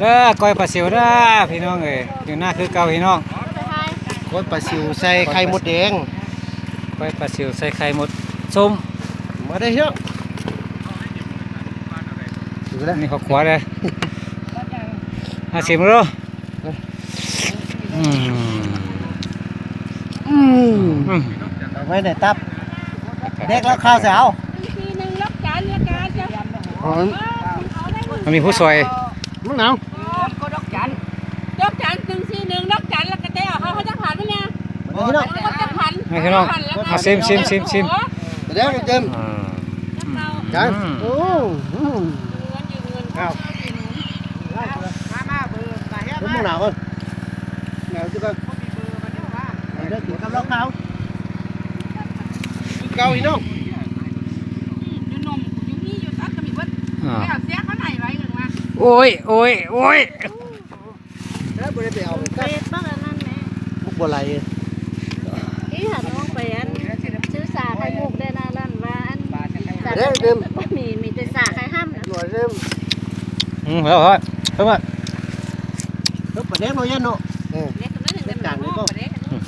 ເດີ ກ້ອຍປາຊິວເດີພີ່ນ້ອງເອີຍ ຢູ່ໜ້າຄືເກົ່າພີ່ນ້ອງ. ກ້ອຍປາຊິວໃສ່ໄຂ່ມົດແດງ ກ້ອຍປາຊິວໃສ່ໄຂ່ມົດສົ້ມ. ມາເດີພີ່ນ້ອງ ນີ້ຄອບຄົວເດີ ອາ ຊິມເດີ. ອືມ ອືມ ອືມ ເອົາໄວ້ໃນຕັບ ເດັກລະຄາວໃສ່ເອົາ ສີ່ໜຶ່ງ ລັກຈັນ ລະການ ມັນມີຜູ້ຊ່ວຍ ມັນໜາວ ດອກຈັນ ດອກຈັນ ໜຶ່ງສີ່ໜຶ່ງ ດອກຈັນ ລະກະແຕເອົາ ເຮົາ ເຮົາຈະຜັນມັນແນ່ ເຮົາຈະຜັນ ໃຫ້ພີ່ນ້ອງ ເອົາ ຊິມ ຊິມ ຊິມ ຊິມ ແສດງວ່າເຕັມ ອ່າ ຈັນ ອືມ ໂອ້ ອືມ ເງິນຢູ່ເງິນ ອ້າວ ມາ ມາ ເບີ ມາ ເຮັດ ເບິ່ງໜ້າກ່ອນ ໜ້າຄືກັນ ເດີ ກິນກັບເຫຼົ້າຂາວ ຄືເກົ່າອີກເນາະ ອືມ ຢູ່ນົມ ຢູ່ນີ້ ຢູ່ຕັດກໍມີເບິດ ອ່າ ແລ້ວເສຍເຂົາໃຫ້ໄວ້ເບິ່ງວ່າ ໂອ້ຍ ໂອ້ຍ ໂອ້ຍ. ເອີ ບໍ່ໄດ້ໄປເອົາ ເຮັດບັກອັນນັ້ນແໝ່ ບໍ່ໄຫຼ ອີ່ຫານ້ອງໄປອັນ ຊື້ຊາໄຂ່ມຸກໄດ້ນະ ນັ້ນວ່າອັນ ເດ້ ຊາໄຂ່ມຸກບໍ່ມີ ມີແຕ່ຊາໄຂ່ຫ້ຳນະ ບໍ່ໄດ້ ອືມ ເອົາ ເອົາ ເອົາມາ ເອີ ປາແດກເນາະ ຢ້ານເນາະ ເອີ ເດັກກໍໄດ້ ຈັດການເລີຍບໍ່ ປາແດກ ອືມ